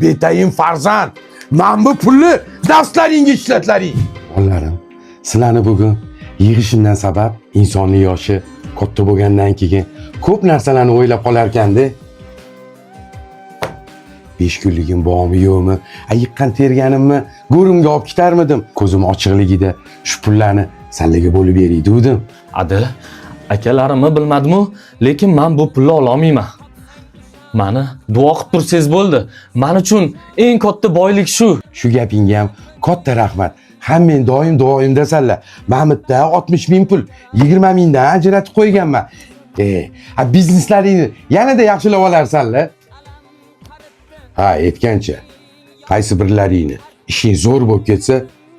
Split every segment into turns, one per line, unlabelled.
Betayin farzand. Man bu pulni nafslaringga ishlatlaring. Bolalarim, sizlarni bugun yig'ishimdan sabab insonning yoshi katta bo'lgandan keyin ko'p narsalarni o'ylab qolarkanda. 5 kunligim bormi yo'qmi, ayiqqan terganimni go'rimga olib ketarmidim. Ko'zim ochiqligida shu pullarni sallaga bo'lib beray degandim.
Adi, akalarimni bilmadimu, lekin man bu pulni ololmayman. Mani duo qilib tursangiz bo'ldi. Man uchun eng katta boylik shu.
Shu gapingga ham katta rahmat. Hammang doim duoyimdasanlar. Mamitda 60 ming pul, 20 mingdan ajratib qo'yganman. Ha, bizneslaringni yanada yaxshilab olarsanlar. Ha, aytgancha, qaysi birlaringni ishing zo'r bo'lib ketsa,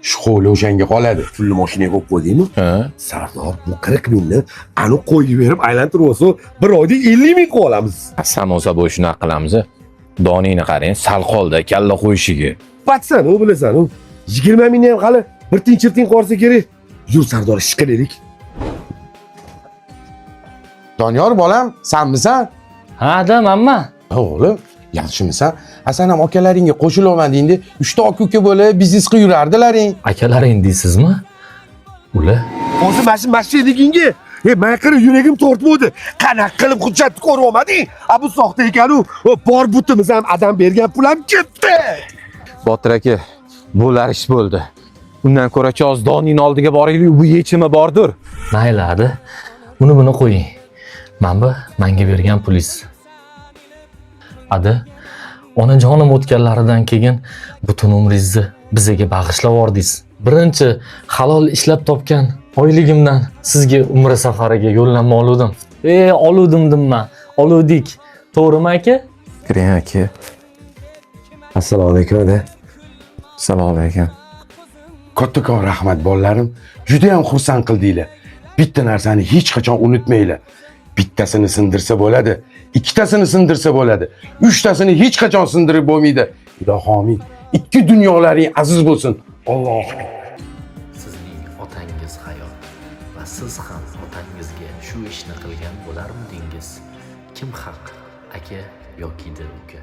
shu hovli o'shanga qoladi.
Pulni mashinaga qo'yib qo'ydingmi?
Ha.
Sardor, bu 40 mingni aniq qo'yib berib aylantirib olsa, bir oyda 50 ming qilib olamiz.
Samosa bo'y shunaqa qilamiz. Doningni qarang, sal qoldi kalla qo'yishiga.
Patsan, u bilasan, u 20 mingni ham hali bir tin chirtin qilsa kerak. Yur, Sardor, ish qilaylik.
Doniyor bolam, sanmisan?
Ha, ada, manman.
Ha, o'g'lim, yaxshimisan? Ha, sen ham akalaringga qo'shilolmading-da. Uchta aka-uka bo'lib biznes qilib yurardilaring.
Akalaring deysizmi? Ular
Hozir mana shu mashinaliginga man qara, yuragim tortmadi. Qanaqa qilib hujjatni ko'rib olmading? A, bu soxta ekan-u. Bor butimiz ham, adam bergan pul ham ketdi.
Botir aka, bo'lar ish bo'ldi. Undan ko'ra hozir Doningni oldiga boraylik, bu yechimi bordir.
Mayli, adi. Uni buni qo'ying. Mana bu menga bergan pulingiz. Adi, onajonim o'tganlaridan keyin butun umringizni bizaga bag'ishlab yubordingiz. Birinchi halol ishlab topgan oyligimdan sizga umra safariga yo'llanma oluvdim. Oluvdim dimman. Oluvdik. To'g'rimi, aka?
Kiring, aka.
Assalomu alaykum, aka.
Assalomu alaykum.
Kattakon rahmat, bolalarim. Juda ham xursand qildinglar. Bitta narsani hech qachon unutmanglar. Bittasini sindirsa bo'ladi, ikkitasini sindirsa bo'ladi, uchtasini hech qachon sindirib bo'lmaydi. Ilohi omin. Ikki dunyolaring aziz bo'lsin. Alloh.
Sizning otangiz hayot va siz ham otangizga shu ishni qilgan bo'larmidingiz? Kim haq, aka yoki uka?